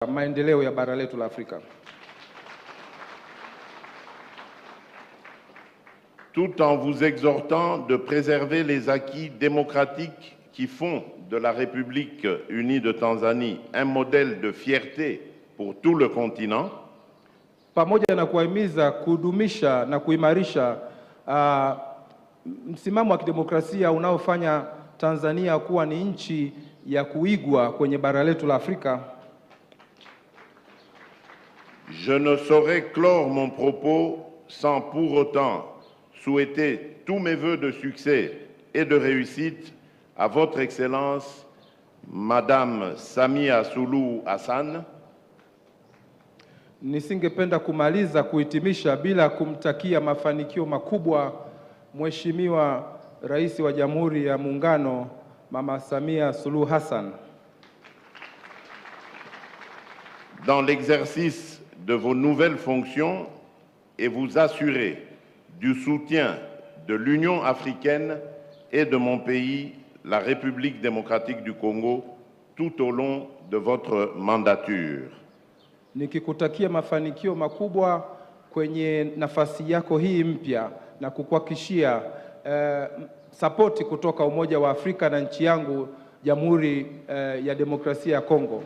maendeleo ya bara letu la Afrika. Tout en vous exhortant de préserver les acquis démocratiques qui font de la République unie de Tanzanie un modèle de fierté pour tout le continent. Pamoja na kuwahimiza kudumisha na kuimarisha msimamo wa kidemokrasia unaofanya Tanzania kuwa ni nchi ya kuigwa kwenye bara letu la Afrika. Je ne saurais clore mon propos sans pour autant souhaiter tous mes vœux de succès et de réussite à Votre Excellence, Madame Samia Suluhu Hassan. Nisingependa kumaliza kuhitimisha bila kumtakia mafanikio makubwa Mheshimiwa Rais wa Jamhuri ya Muungano Mama Samia Suluhu Hassan. Dans l'exercice de vos nouvelles fonctions et vous assurer du soutien de l'Union africaine et de mon pays, la République démocratique du Congo, tout au long de votre mandature. Nikikutakia mafanikio makubwa kwenye nafasi yako hii mpya na kukuhakikishia sapoti kutoka Umoja wa Afrika na nchi yangu Jamhuri ya Demokrasia ya Kongo.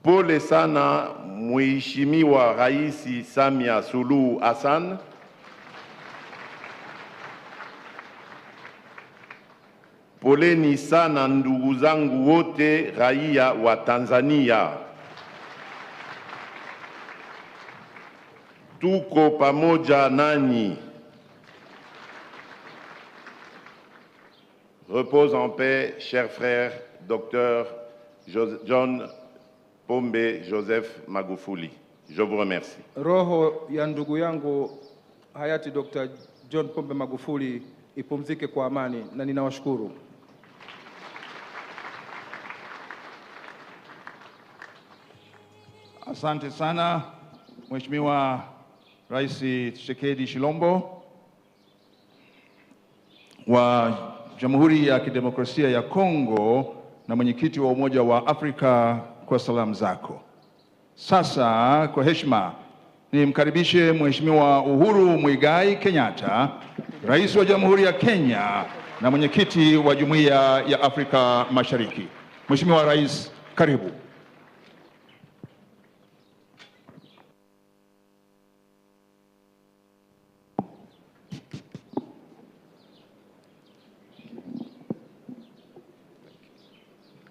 Pole sana Mheshimiwa Rais Samia Suluhu Hassan. Poleni sana ndugu zangu wote raia wa Tanzania. Tuko pamoja nanyi. Repose en paix, cher frère, Dr John Pombe Joseph Magufuli. Je vous remercie. Roho ya ndugu yangu hayati Dr. John Pombe Magufuli ipumzike kwa amani na ninawashukuru. Asante sana Mheshimiwa Rais Tshisekedi Tshilombo wa Jamhuri ya Kidemokrasia ya Kongo na mwenyekiti wa Umoja wa Afrika kwa salamu zako. Sasa kwa heshima nimkaribishe Mheshimiwa Uhuru Muigai Kenyatta, Rais wa Jamhuri ya Kenya na mwenyekiti wa Jumuiya ya Afrika Mashariki. Mheshimiwa Rais, karibu.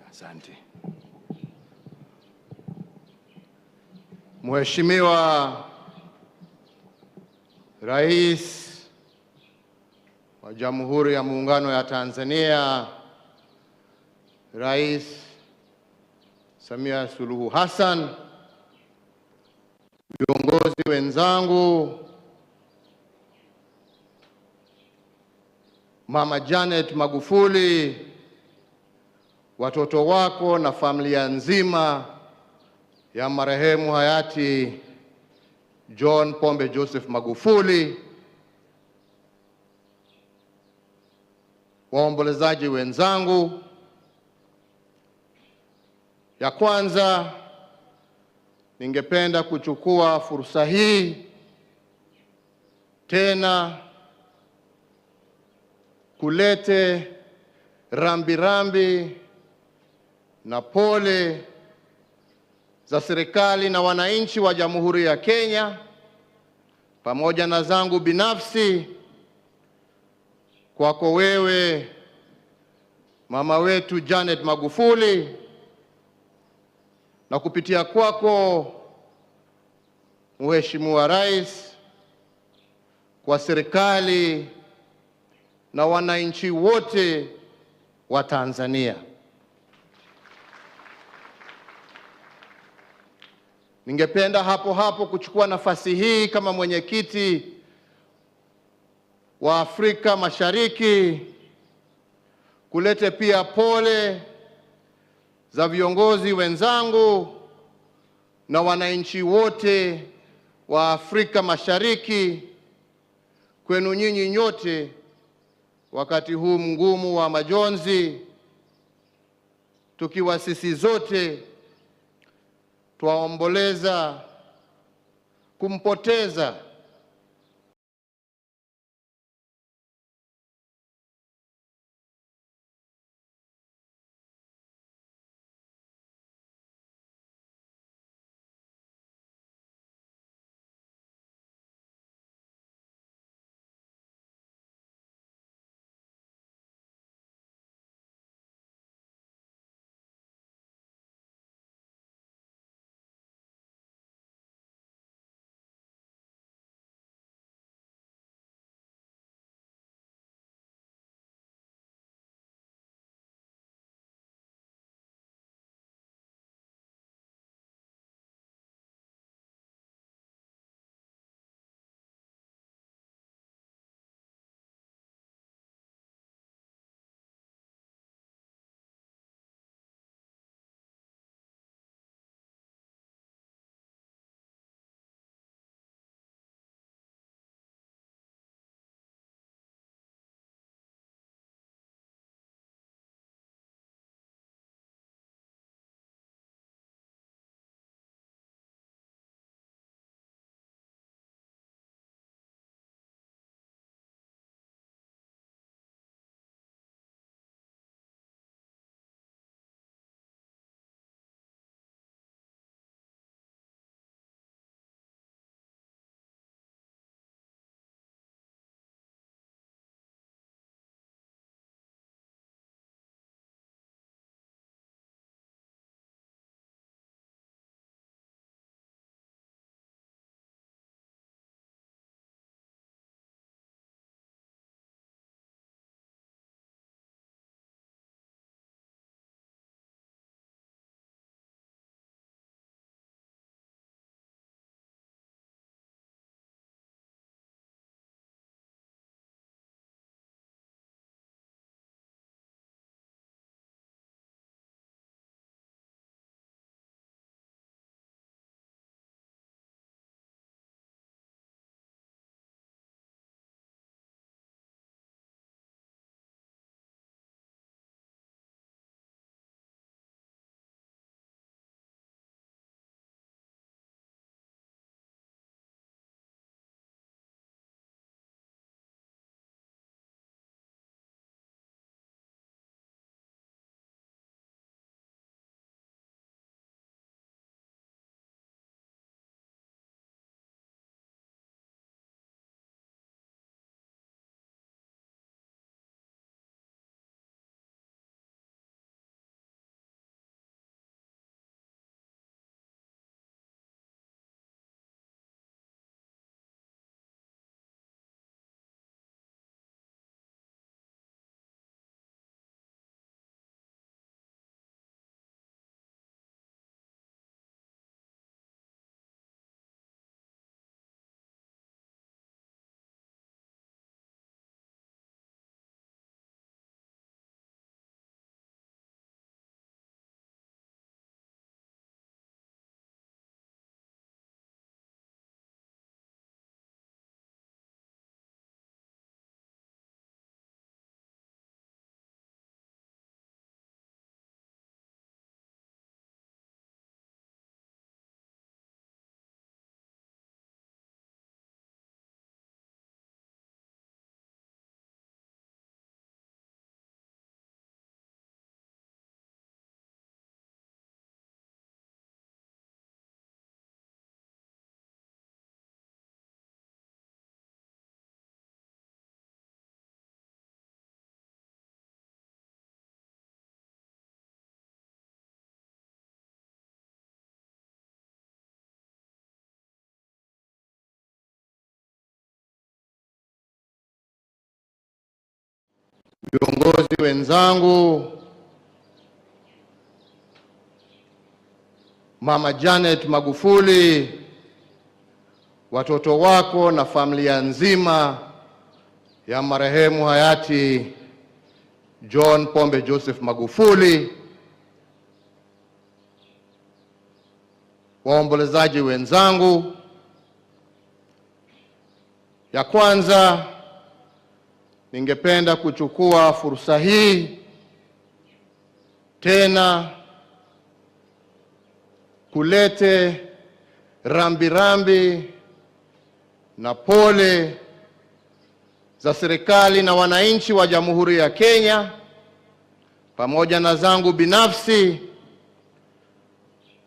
Asante. Mheshimiwa Rais wa Jamhuri ya Muungano ya Tanzania, Rais Samia Suluhu Hassan, viongozi wenzangu, Mama Janet Magufuli, watoto wako na familia nzima ya marehemu hayati John Pombe Joseph Magufuli, waombolezaji wenzangu, ya kwanza ningependa kuchukua fursa hii tena kulete rambirambi na pole za serikali na wananchi wa Jamhuri ya Kenya pamoja na zangu binafsi kwako wewe mama wetu Janet Magufuli, na kupitia kwako Mheshimiwa Rais, kwa serikali na wananchi wote wa Tanzania. Ningependa hapo hapo kuchukua nafasi hii kama mwenyekiti wa Afrika Mashariki kulete pia pole za viongozi wenzangu na wananchi wote wa Afrika Mashariki kwenu nyinyi nyote wakati huu mgumu wa majonzi Tukiwa sisi zote twaomboleza kumpoteza viongozi wenzangu, Mama Janet Magufuli, watoto wako na familia nzima ya marehemu hayati John Pombe Joseph Magufuli, waombolezaji wenzangu, ya kwanza ningependa kuchukua fursa hii Tena kulete rambirambi na pole za serikali na wananchi wa Jamhuri ya Kenya pamoja na zangu binafsi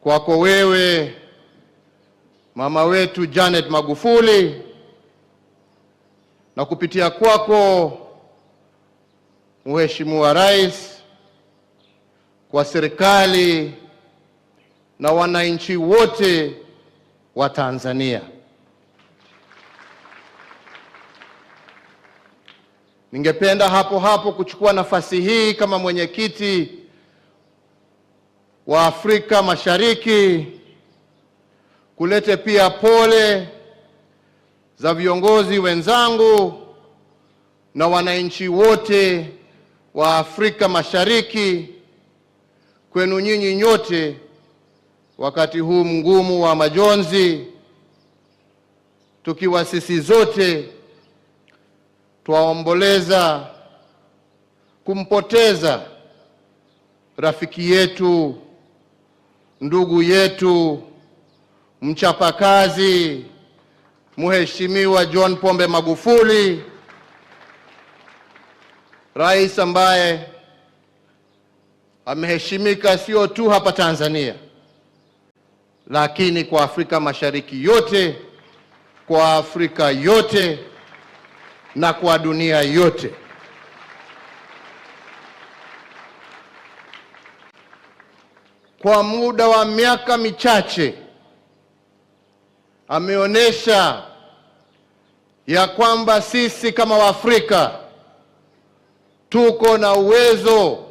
kwako wewe, mama wetu Janet Magufuli, na kupitia kwako, Mheshimiwa Rais, kwa serikali na wananchi wote wa Tanzania. Ningependa hapo hapo kuchukua nafasi hii kama mwenyekiti wa Afrika Mashariki kulete pia pole za viongozi wenzangu na wananchi wote wa Afrika Mashariki kwenu nyinyi nyote wakati huu mgumu wa majonzi, tukiwa sisi zote twaomboleza kumpoteza rafiki yetu, ndugu yetu, mchapakazi, Mheshimiwa John Pombe Magufuli, rais ambaye ameheshimika sio tu hapa Tanzania, lakini kwa Afrika Mashariki yote, kwa Afrika yote na kwa dunia yote. Kwa muda wa miaka michache ameonyesha ya kwamba sisi kama Waafrika tuko na uwezo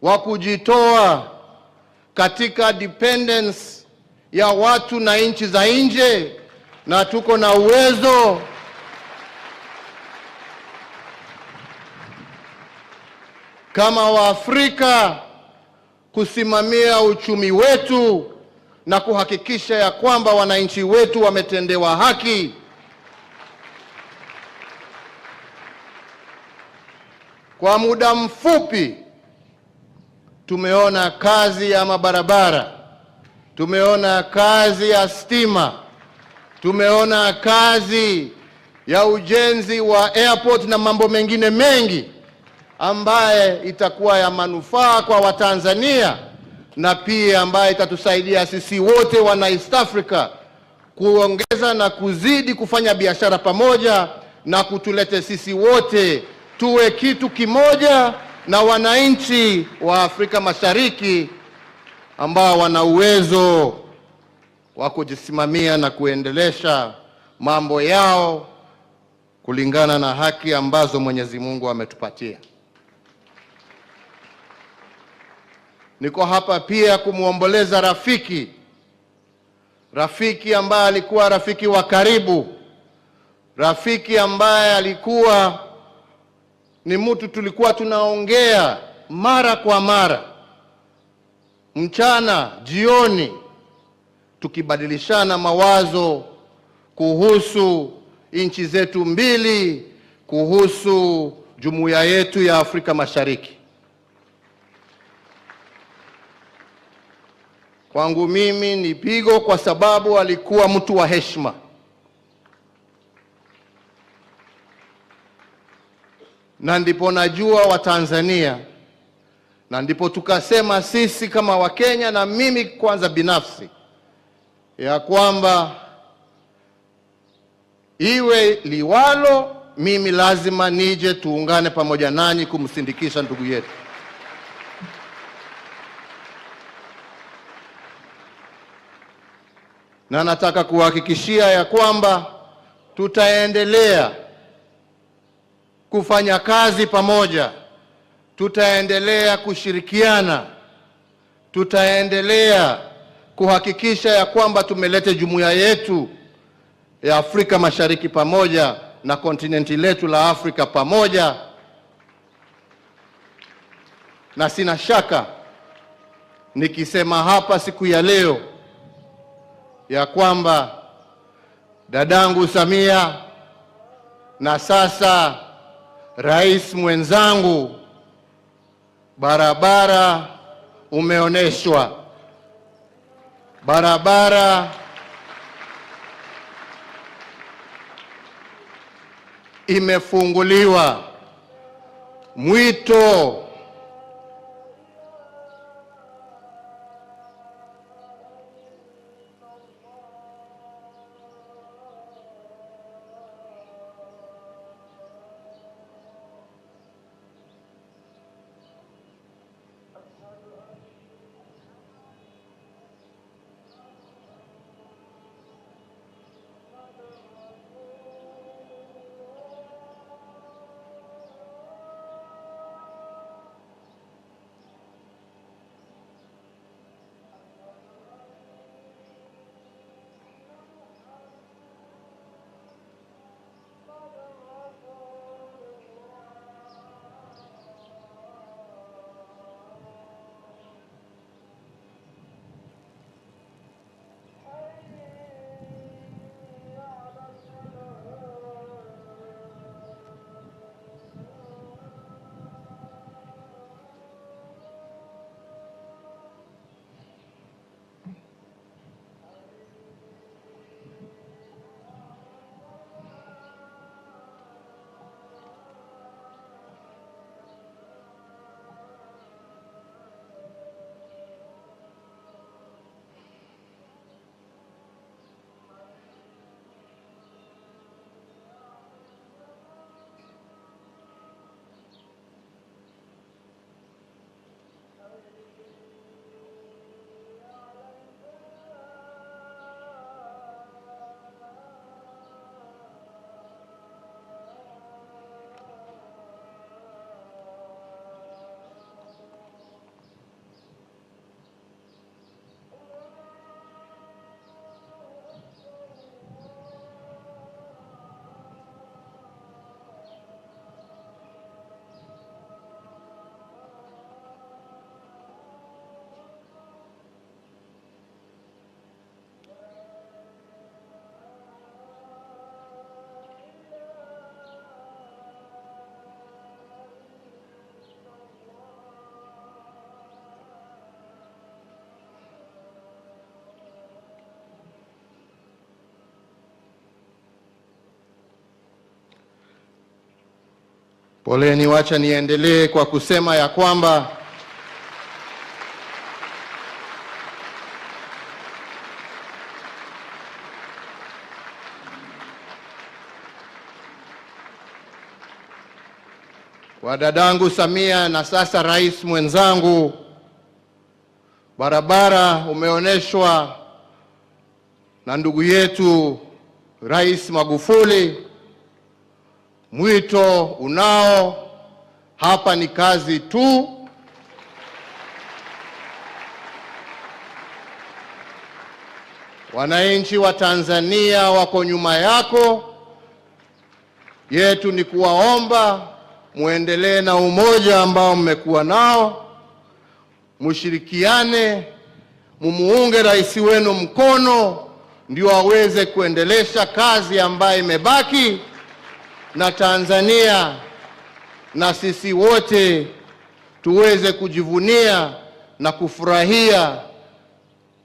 wa kujitoa katika dependence ya watu na nchi za nje, na tuko na uwezo kama Waafrika kusimamia uchumi wetu na kuhakikisha ya kwamba wananchi wetu wametendewa haki. Kwa muda mfupi tumeona kazi ya mabarabara, tumeona kazi ya stima, tumeona kazi ya ujenzi wa airport na mambo mengine mengi ambaye itakuwa ya manufaa kwa Watanzania na pia ambaye itatusaidia sisi wote wana East Africa kuongeza na kuzidi kufanya biashara pamoja na kutulete sisi wote tuwe kitu kimoja na wananchi wa Afrika Mashariki ambao wana uwezo wa kujisimamia na kuendelesha mambo yao kulingana na haki ambazo Mwenyezi Mungu ametupatia. Niko hapa pia kumwomboleza rafiki, rafiki ambaye alikuwa rafiki wa karibu, rafiki ambaye alikuwa ni mtu tulikuwa tunaongea mara kwa mara, mchana, jioni, tukibadilishana mawazo kuhusu nchi zetu mbili, kuhusu jumuiya yetu ya Afrika Mashariki. Kwangu mimi ni pigo, kwa sababu alikuwa mtu wa heshima. Na ndipo najua Watanzania, na ndipo tukasema sisi kama Wakenya, na mimi kwanza binafsi, ya kwamba iwe liwalo, mimi lazima nije tuungane pamoja nanyi kumsindikisha ndugu yetu. Na nataka kuhakikishia ya kwamba tutaendelea kufanya kazi pamoja, tutaendelea kushirikiana, tutaendelea kuhakikisha ya kwamba tumeleta jumuiya yetu ya Afrika Mashariki pamoja na kontinenti letu la Afrika pamoja, na sina shaka nikisema hapa siku ya leo ya kwamba dadangu Samia na sasa rais mwenzangu, barabara umeoneshwa, barabara imefunguliwa. Mwito Poleni, wacha niendelee kwa kusema ya kwamba kwa dadangu Samia na sasa rais mwenzangu, barabara umeonyeshwa na ndugu yetu Rais Magufuli. Mwito unao hapa, ni kazi tu. Wananchi wa Tanzania wako nyuma yako. Yetu ni kuwaomba muendelee na umoja ambao mmekuwa nao, mushirikiane, mumuunge rais wenu mkono, ndio aweze kuendelesha kazi ambayo imebaki na Tanzania na sisi wote tuweze kujivunia na kufurahia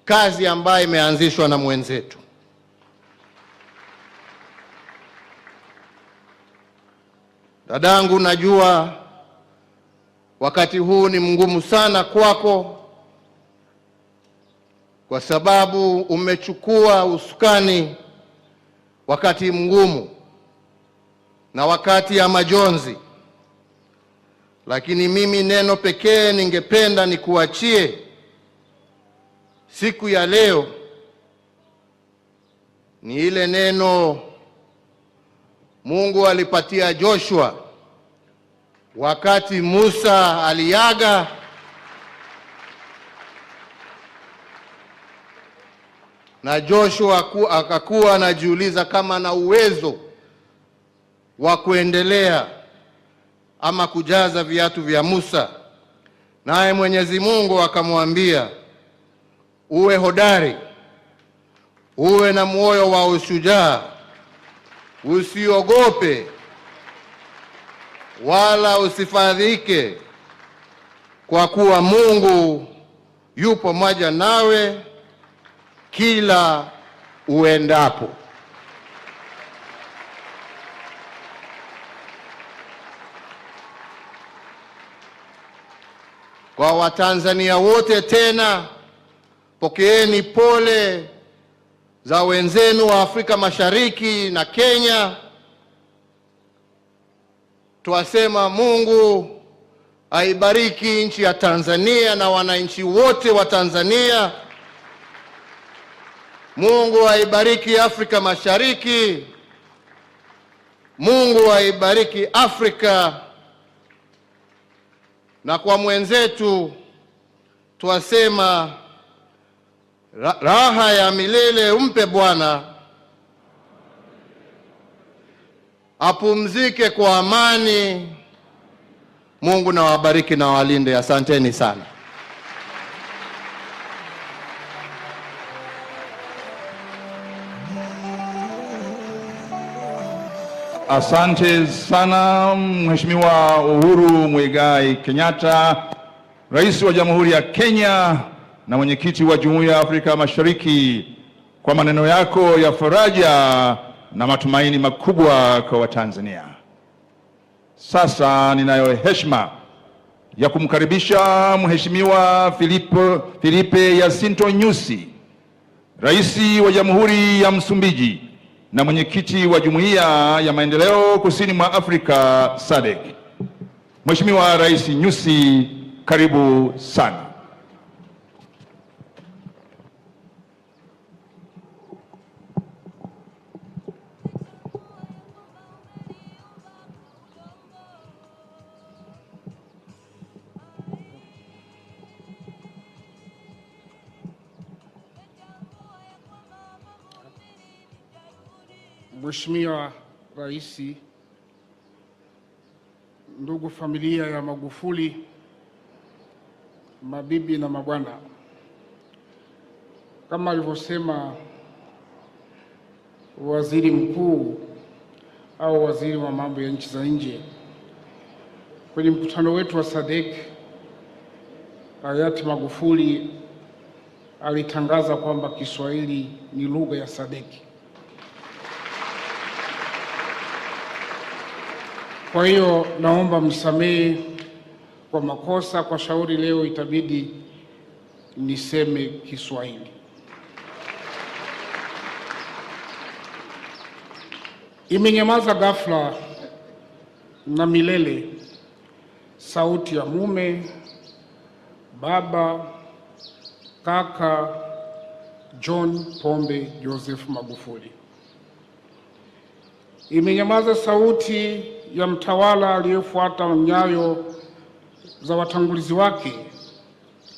kazi ambayo imeanzishwa na mwenzetu. Dadangu, najua wakati huu ni mgumu sana kwako, kwa sababu umechukua usukani wakati mgumu na wakati ya majonzi, lakini mimi neno pekee ningependa nikuachie siku ya leo ni ile neno Mungu alipatia Joshua wakati Musa aliaga, na Joshua akakuwa anajiuliza kama ana uwezo wa kuendelea ama kujaza viatu vya Musa, naye Mwenyezi Mungu akamwambia, uwe hodari, uwe na moyo wa ushujaa, usiogope wala usifadhike, kwa kuwa Mungu yu pamoja nawe kila uendapo. Kwa Watanzania wote tena, pokeeni pole za wenzenu wa Afrika Mashariki na Kenya. Twasema Mungu aibariki nchi ya Tanzania na wananchi wote wa Tanzania. Mungu aibariki Afrika Mashariki. Mungu aibariki Afrika. Na kwa mwenzetu twasema raha ya milele umpe Bwana, apumzike kwa amani. Mungu na wabariki na walinde. Asanteni sana. Asante sana Mheshimiwa Uhuru Muigai Kenyatta, Rais wa Jamhuri ya Kenya na mwenyekiti wa Jumuiya ya Afrika Mashariki, kwa maneno yako ya faraja na matumaini makubwa kwa Watanzania. Sasa ninayo heshima ya kumkaribisha Mheshimiwa Filipe Jacinto Nyusi, Rais wa Jamhuri ya Msumbiji na mwenyekiti wa Jumuiya ya Maendeleo Kusini mwa Afrika SADC. Mheshimiwa Rais Nyusi, karibu sana. Mheshimiwa Rais, ndugu familia ya Magufuli, mabibi na mabwana, kama alivyosema Waziri Mkuu au Waziri wa Mambo ya Nchi za Nje kwenye mkutano wetu wa SADC, hayati Magufuli alitangaza kwamba Kiswahili ni lugha ya SADC. Kwa hiyo naomba msamehe kwa makosa, kwa shauri leo itabidi niseme Kiswahili. Imenyamaza ghafla na milele sauti ya mume, baba, kaka John Pombe Joseph Magufuli. Imenyamaza sauti ya mtawala aliyefuata nyayo za watangulizi wake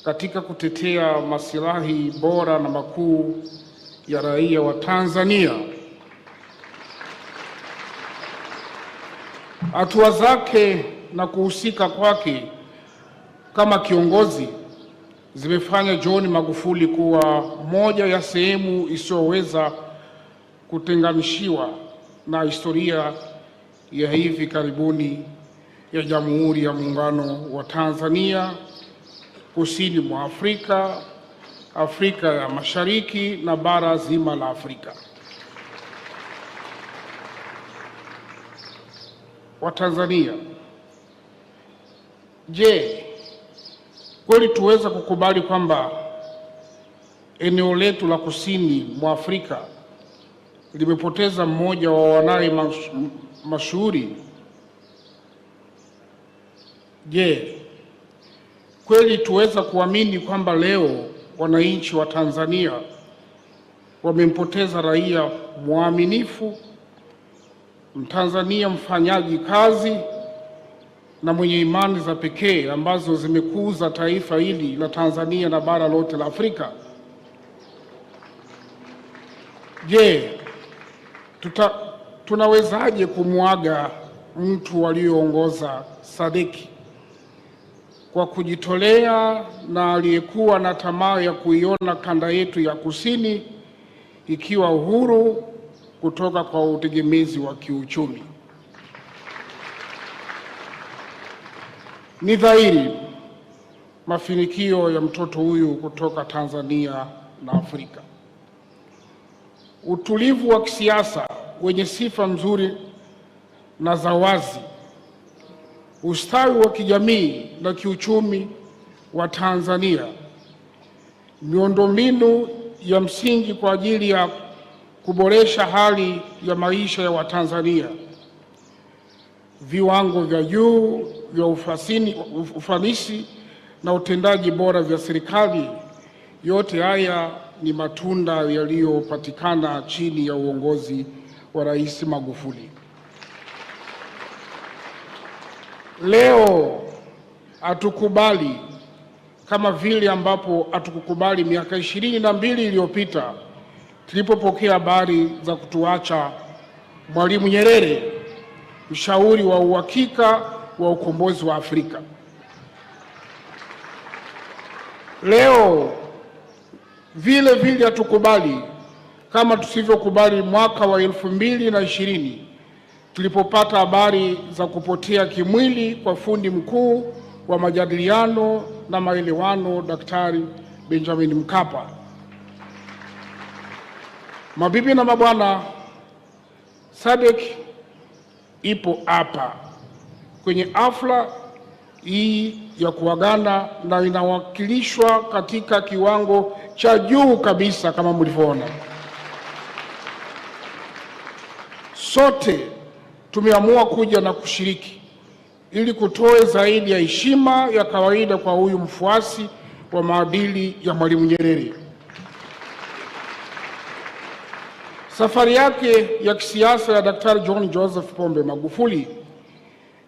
katika kutetea masilahi bora na makuu ya raia wa Tanzania. Hatua zake na kuhusika kwake kama kiongozi zimefanya John Magufuli kuwa moja ya sehemu isiyoweza kutenganishiwa na historia ya hivi karibuni ya Jamhuri ya Muungano wa Tanzania, kusini mwa Afrika, Afrika ya Mashariki na bara zima la Afrika. Watanzania, je, kweli tuweza kukubali kwamba eneo letu la kusini mwa Afrika limepoteza mmoja wa wanawe mashuhuri? Je, kweli tuweza kuamini kwamba leo wananchi wa Tanzania wamempoteza raia mwaminifu, Mtanzania mfanyaji kazi na mwenye imani za pekee ambazo zimekuza taifa hili la Tanzania na bara lote la Afrika? Je, tunawezaje kumwaga mtu aliyeongoza SADC kwa kujitolea na aliyekuwa na tamaa ya kuiona kanda yetu ya kusini ikiwa uhuru kutoka kwa utegemezi wa kiuchumi? Ni dhahiri mafanikio ya mtoto huyu kutoka Tanzania na Afrika. Utulivu wa kisiasa wenye sifa nzuri na za wazi, ustawi wa kijamii na kiuchumi wa Tanzania, miundombinu ya msingi kwa ajili ya kuboresha hali ya maisha ya Watanzania, viwango vya juu vya ufanisi na utendaji bora vya serikali. Yote haya ni matunda yaliyopatikana chini ya uongozi wa Rais Magufuli. Leo hatukubali kama vile ambapo hatukukubali miaka 22 iliyopita tulipopokea habari za kutuacha Mwalimu Nyerere, mshauri wa uhakika wa ukombozi wa Afrika. Leo vile vile hatukubali kama tusivyokubali mwaka wa 2020 tulipopata habari za kupotea kimwili kwa fundi mkuu wa majadiliano na maelewano Daktari Benjamin Mkapa. Mabibi na mabwana, SADC ipo hapa kwenye hafla hii ya kuagana na inawakilishwa katika kiwango cha juu kabisa kama mlivyoona. Sote tumeamua kuja na kushiriki ili kutoe zaidi ya heshima ya kawaida kwa huyu mfuasi wa maadili ya Mwalimu Nyerere. Safari yake ya kisiasa ya Daktari John Joseph Pombe Magufuli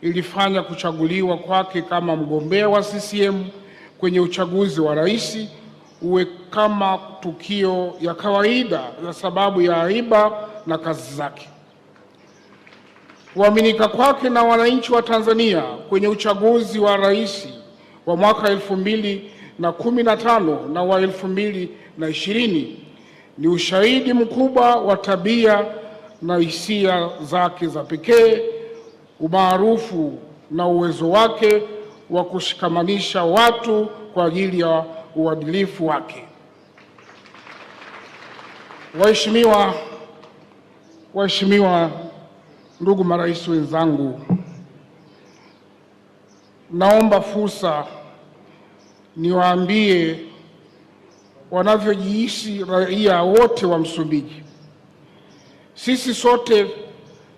ilifanya kuchaguliwa kwake kama mgombea wa CCM kwenye uchaguzi wa rais uwe kama tukio ya kawaida ya sababu ya aiba na kazi zake. Kuaminika kwake na wananchi wa Tanzania kwenye uchaguzi wa rais wa mwaka 2015 na wa 2020 ni ushahidi mkubwa wa tabia na hisia zake za pekee, umaarufu na uwezo wake wa kushikamanisha watu kwa ajili ya uadilifu wake. Waheshimiwa, waheshimiwa ndugu marais wenzangu, naomba fursa niwaambie wanavyojihisi raia wote wa Msumbiji. Sisi sote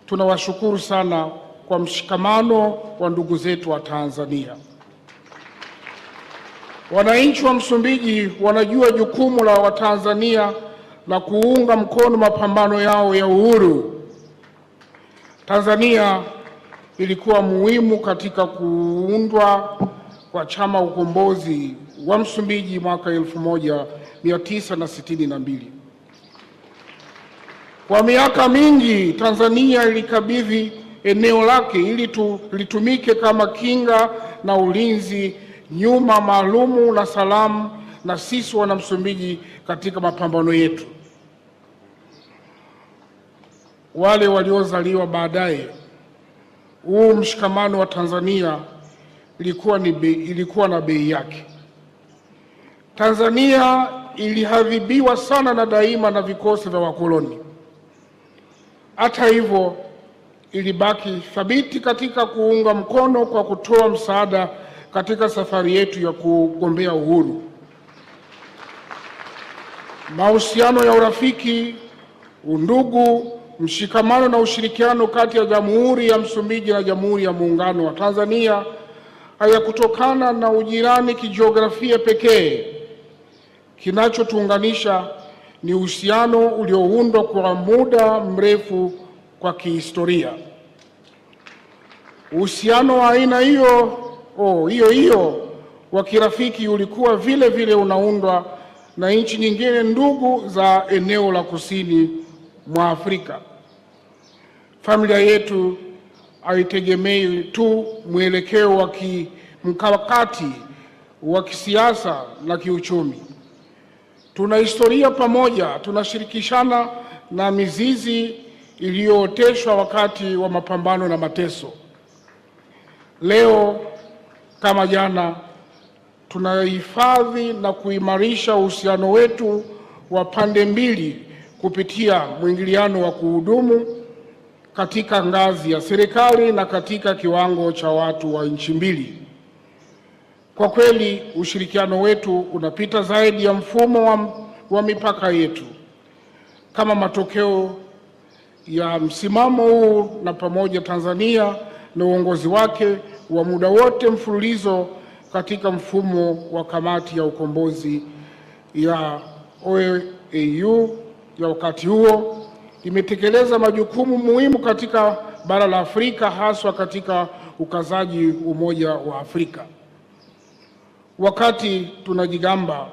tunawashukuru sana kwa mshikamano wa ndugu zetu wa Tanzania. Wananchi wa Msumbiji wanajua jukumu la Watanzania la kuunga mkono mapambano yao ya uhuru. Tanzania ilikuwa muhimu katika kuundwa kwa Chama Ukombozi wa Msumbiji mwaka 1962. Kwa miaka mingi Tanzania ilikabidhi eneo lake ili litumike kama kinga na ulinzi nyuma maalumu na salamu na sisi wana Msumbiji katika mapambano yetu. Wale waliozaliwa baadaye, huu mshikamano wa Tanzania ilikuwa na bei yake. Tanzania ilihadhibiwa sana na daima na vikosi vya wakoloni. Hata hivyo, ilibaki thabiti katika kuunga mkono kwa kutoa msaada katika safari yetu ya kugombea uhuru. Mahusiano ya urafiki, undugu, mshikamano na ushirikiano kati ya Jamhuri ya Msumbiji na Jamhuri ya Muungano wa Tanzania hayakutokana na ujirani kijiografia pekee. Kinachotuunganisha ni uhusiano ulioundwa kwa muda mrefu kwa kihistoria. Uhusiano wa aina hiyo hiyo hiyo wa kirafiki ulikuwa vile vile unaundwa na nchi nyingine ndugu za eneo la kusini mwa Afrika. Familia yetu haitegemei tu mwelekeo wa kimkakati wa kisiasa na kiuchumi. Tuna historia pamoja, tunashirikishana na mizizi iliyooteshwa wakati wa mapambano na mateso. Leo kama jana, Tunahifadhi na kuimarisha uhusiano wetu wa pande mbili kupitia mwingiliano wa kuhudumu katika ngazi ya serikali na katika kiwango cha watu wa nchi mbili. Kwa kweli ushirikiano wetu unapita zaidi ya mfumo wa mipaka yetu. Kama matokeo ya msimamo huu na pamoja, Tanzania na uongozi wake wa muda wote mfululizo katika mfumo wa kamati ya ukombozi ya OAU ya wakati huo imetekeleza majukumu muhimu katika bara la Afrika, haswa katika ukazaji umoja wa Afrika. Wakati tunajigamba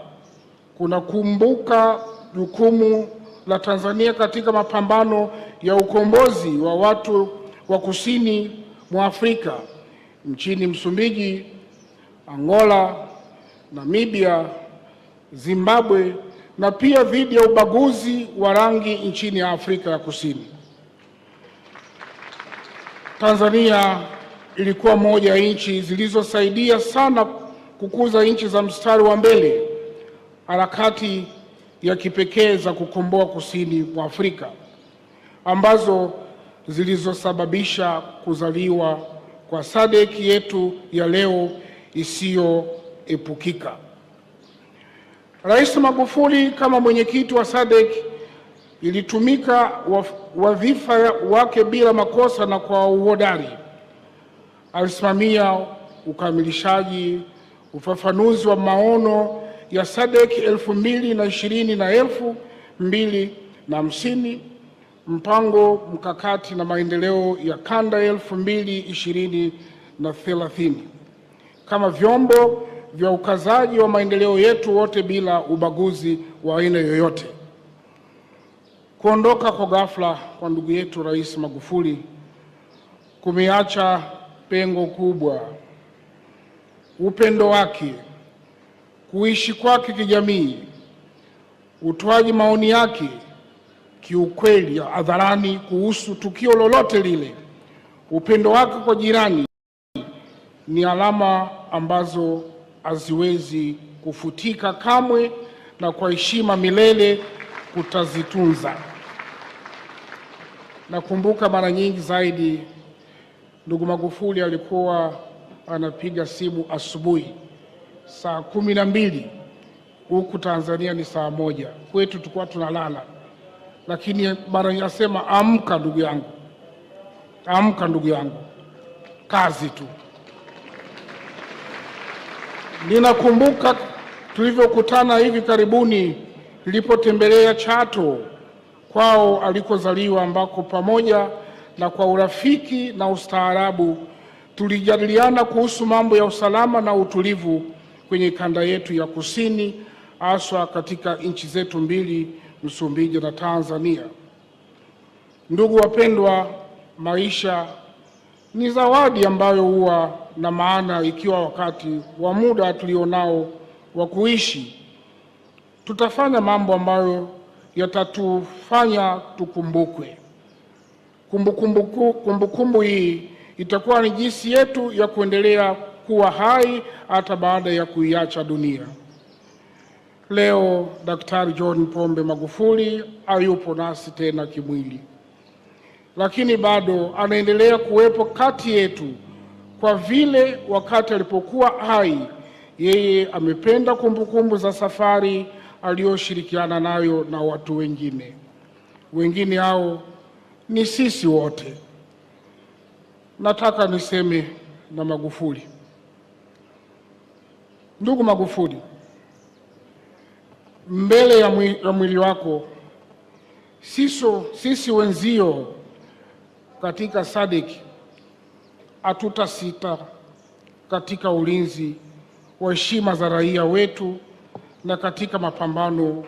kunakumbuka jukumu la Tanzania katika mapambano ya ukombozi wa watu wa kusini mwa Afrika nchini Msumbiji, Angola, Namibia, Zimbabwe na pia dhidi ya ubaguzi wa rangi nchini Afrika ya Kusini. Tanzania ilikuwa moja ya nchi zilizosaidia sana kukuza nchi za mstari wa mbele harakati ya kipekee za kukomboa kusini mwa Afrika ambazo zilizosababisha kuzaliwa kwa SADC yetu ya leo isiyoepukika. Rais Magufuli kama mwenyekiti wa SADC ilitumika wadhifa wake bila makosa na kwa uhodari. Alisimamia ukamilishaji, ufafanuzi wa maono ya SADC 2020 na 2050, mpango mkakati na maendeleo ya kanda 2020 na 30 kama vyombo vya ukazaji wa maendeleo yetu wote bila ubaguzi wa aina yoyote. Kuondoka kwa ghafla kwa ndugu yetu Rais Magufuli kumeacha pengo kubwa. Upendo wake, kuishi kwake kijamii, utoaji maoni yake kiukweli hadharani kuhusu tukio lolote lile, upendo wake kwa jirani ni alama ambazo haziwezi kufutika kamwe, na kwa heshima milele kutazitunza. Nakumbuka mara nyingi zaidi ndugu Magufuli alikuwa anapiga simu asubuhi saa 12, huku Tanzania ni saa 1, kwetu tulikuwa tunalala, lakini mara asema, amka ndugu yangu, amka ndugu yangu, kazi tu. Ninakumbuka tulivyokutana hivi karibuni nilipotembelea Chato kwao alikozaliwa, ambako pamoja na kwa urafiki na ustaarabu tulijadiliana kuhusu mambo ya usalama na utulivu kwenye kanda yetu ya kusini, haswa katika nchi zetu mbili, Msumbiji na Tanzania. Ndugu wapendwa, maisha ni zawadi ambayo huwa na maana ikiwa wakati wa muda tulionao wa kuishi tutafanya mambo ambayo yatatufanya tukumbukwe. Kumbukumbu hii itakuwa ni jinsi yetu ya kuendelea kuwa hai hata baada ya kuiacha dunia. Leo Daktari John Pombe Magufuli hayupo nasi tena kimwili, lakini bado anaendelea kuwepo kati yetu, kwa vile wakati alipokuwa hai yeye amependa kumbukumbu za safari aliyoshirikiana nayo na watu wengine. Wengine hao ni sisi wote. Nataka niseme na Magufuli. Ndugu Magufuli, mbele ya mwili wako sisi wenzio katika SADC hatutasita katika ulinzi wa heshima za raia wetu na katika mapambano